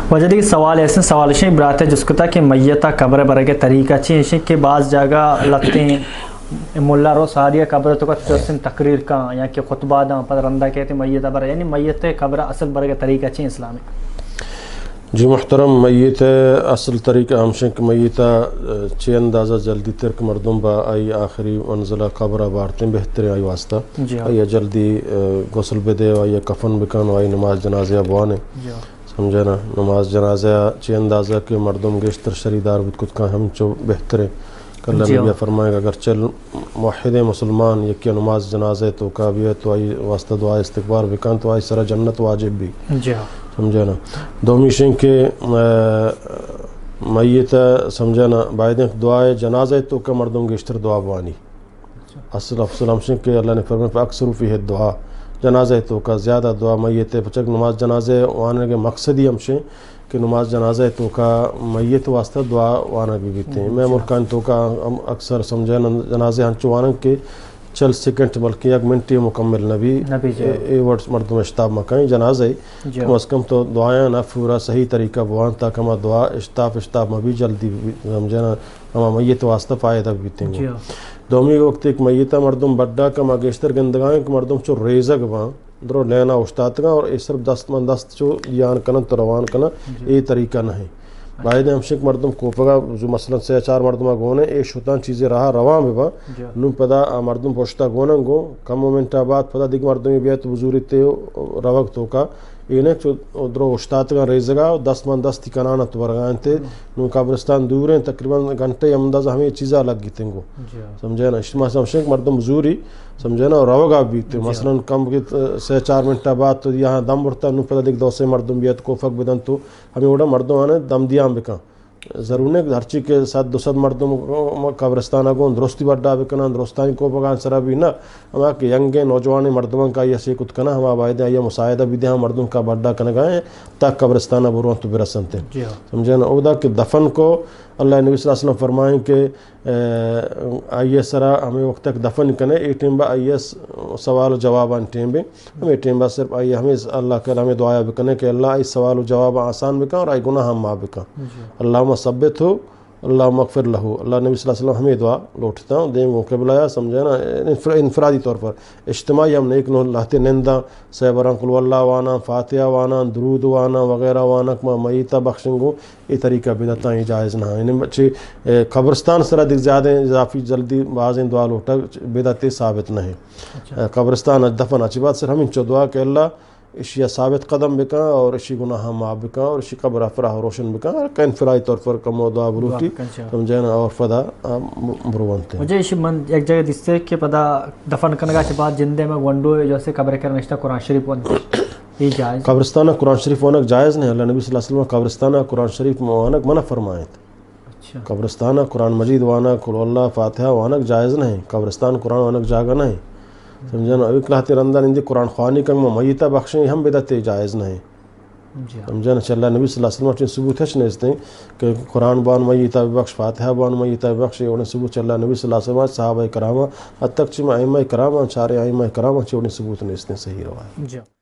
واجہ دگہ سوال ایسے، سوال ایشیں، برات جست کتا کہ میت ء قبر برگ ء طریقہ چی ایشیں کہ بعض جاگہ لتیں ملا رو ساری قبر تو کا چوسن تقریر کا یا کہ خطبہ داں، پد رندا کہتے میت ء بر، یعنی میت ء قبر اصل برگ ء طریقہ چی اسلام؟ جی محترم، میت ء اصل طریقہ ہمشیں کہ میت ء چی اندازہ جلدی تر کہ مردم با آئی آخری منزلہ قبر ء بارتیں بہتریں آئی واسطہ۔ جی ہاں۔ آئی ء جلدی، ء، غسل بدے و آئی ء کفن بکن و آئی نماز جنازہ ء بوانے۔ جی ہاں۔ سمجھے نا؟ نماز جنازہ چی اندازہ کہ مردم گیشتر شریدار بوت کت کن ہمچو بہتریں۔ کہ اللہ جی نبی ہاں۔ فرمائے کہ اگر چل موحد مسلمان یکی نماز جنازہ توکا بیت تو آئی واسطہ دعا استغفار بکن تو آئی سرا جنت واجب بی۔ جی ہاں۔ سمجھے نا؟ دومی شیں کہ، ء، میت ء سمجھے نا، باید انت دعائے جنازہ توکا مردم گیشتر دعا بوانی۔ اصل افضل ہمشیں کہ اللہ نے فرمائے فاکثروا فیہ الدعاء، جنازہ توکا زیادہ دعا میت ء پچک نماز جنازہ وانگ مقصدی ہمشیں کہ نماز جنازہ توکا میت واسطہ دعا وانگ بی بیتیں۔ میں جی۔ ملکان توکا ہم اکثر سمجھے نا جنازہ ہنچو وانگ کہ چل سیکنڈ بلکہ یک منٹی مکمل نبی۔ نبی جی۔ اے، اے وڑ مردم اشتاب مکائیں جنازہ جی۔ کم از کم تو دعایاں نہ پورا صحیح طریقہ بوان تاکہ ہما دعا اشتاپ اشتاپ مبی جلدی بی، سمجھے نا؟ ہما میت واسطہ فائدہ بیتیں گو۔ جی۔ دومی وقت ایک میت مردم بڈا کما گیشتر گندگائیں کہ مردم چو ریزگ باں، درو لینا اوشتاتگاں اور اے صرف دست من دست چو دیان کنن تو روان کنن، جی۔ اے طریقہ نہیں۔ باید ہمشک مردم کوپگا جو مثلاً سے چار مردم گونے اے شتان چیزیں راہ روان بباں، جی۔ نو پدا آ مردم پشتا گونن گو کم مومنٹ بعد پدا دیگہ مردمی بیت بزوری تے روگ توکا اے نہ چو درو اوشتاتگاں ریزگا و دست من دستی کنان ات ورگا انت۔ نوں قبرستان دور انت، تقریباً گھنٹہ ہم اندازہ ہمے چیزا لگیتیں گو۔ جی۔ سمجھے نا؟ اشما سمشنک مردم زوری، سمجھے نا، روگا بیت۔ جی۔ مثلاً کم بیت، سے چار منٹ بعد تو یہاں دم برتا، نوں پدا دیکھ دو سے مردم بیت کوفک بدن تو ہمیں وڑا مردم آنے دم دیان بکن۔ ضرور نہیں کہ ہرچی کہ صد دو صد مردم قبرستان گون درستی بڈا بکنن، درستانی کوپگان سرا بھی نہ، ہما کہ ینگیں نوجوانیں مردماں کا آئی ء سے کت کناں، ہما باید آئی ء مساعدہ بدے، ہما مردم کا بڈا کنگا ہیں، تا قبرستان ء برو تو برسنت۔ جی ہاں۔ سمجھے نا؟ اودا کہ دفن کو، اللہ نبی صلی اللہ علیہ وسلم فرمائیں کہ، ء، آئی ء سرا ہمیں وقت تک دفن کنے، اے ٹیم با آئی ء س-، سوال و جوابان ٹیم بے، ہمیں ٹیم با صرف آئی ء ہمیں س-، اللہ کر ہمیں دعایا بکنے کہ اللہ آئی سوال و جواب آسان بکن اور آئی گناہ ہم معاف بکن۔ جی۔ اللہم ثبت ہو، اللہم اغفر لہو۔ اللہ نبی صلی اللہ علیہ وسلم ہمیں دعا لوٹتا۔ دیم گوں قبلہ یا سمجھے نا، انفر-، انفرادی طور پر، اجتماعی ہم نیک نو لہتے ننداں، سیبراں قل اللہ واناں، فاتحہ واناں، درود واناں وغیرہ واناں، کما میتا بخشنگو، اے طریقہ بدعتاں اے جائز نہ۔ یعنی چہ، اے، قبرستان سرا دیکھ زیادہ اضافی جلدی بازیں دعا لوٹا بدعت ثابت نہ۔ اچھا۔ اے، قبرستان دفن اچی بات صرف ہمیں چو دعا کہ اللہ اشی ء ثابت قدم بکن اور اشی گناہ معاف بکن اور اشی قبر افراح روشن بکن اور کن انفرادی طور پر کم دعا بلوٹی، دعا بکن، اچھا۔ سمجھے نا، اور پدا، آ، ب-، بروانتے۔ مجھے اشی من یک جگہ دیستے کہ پدا دفن کنگا چہ بعد جندے میں گونڈو جو سے قبر کر نشتا قرآن شریف ون۔ یہ جائز؟ قبرستان قرآن شریف وانگ جائز نہیں۔ اللہ نبی صلی اللہ علیہ وسلم قبرستان قرآن شریف وانگ منع فرمائے۔ اچھا۔ قبرستان قرآن مجید وانگ، قل اللہ، فاتحہ وانگ جائز نہیں۔ قبرستان قرآن وانگ جاگہ نہیں۔ سمجھے نا؟ ابھی کلاتے رندا نندی قرآن خوانی کنگ ما میتا بخشیں ہم بدعت جائز نہیں۔ جی ہاں۔ سمجھے نا؟ چہ اللہ نبی صلی اللہ علیہ وسلم چین ثبوت ہچ نیستیں کہ قرآن بان میتا بخش، فاتحہ بان میتا بخش، یہ انہیں ثبوت چہ اللہ نبی صلی اللہ علیہ وسلم، صحابہ کرام، حتی کہ چہ ائمہ کرام، چارے ائمہ کرام چہ انہیں ثبوت نیستیں صحیح روایت۔ جی ہاں۔